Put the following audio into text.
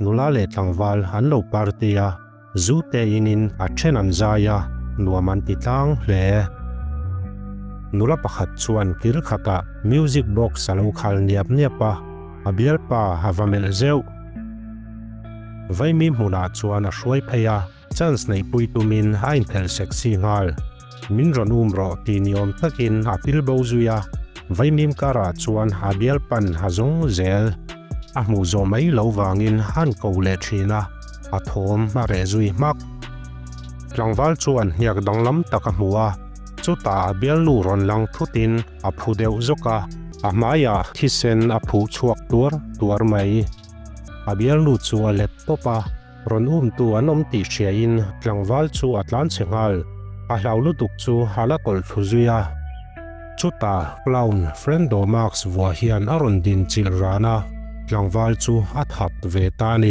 Nula leh tlangval an lo party a, zu te inin a then an zai a, nuam an ti tlang hle. Nula pakhat chuan kil khatah music box a lo khal niap niap a, a bialpa a va melh zeuh. Vaimi hmunah chuan a hruai phei a. Chance neihpui tumin a inphelh sexy nghal. Min rawn um rawh tih ni awm takin a pil bo zui a, vaimim karah chuan a bial pan a zawng zel. A hmuh zawh mai lo vangin a an ko leh thin a, a thawm a reh zui hmak. Tlangval chuan hniak danglam tak a hmu a, chutah a bialnu rawn lang thutin a phu deuh zawk a, a hmaiah thisen a phuh chhuak tuar tuar mai. A bialnu chu a let tawp a. Rawn umtu an awm tih hriain tlangval chu a tlan chhe nghal. A hlau lutuk chu a la kawlh thlu zui a. Chutah clown Frendo mask vuah hian a rawn din chilh ran a, tlangval chu a that ve ta a ni.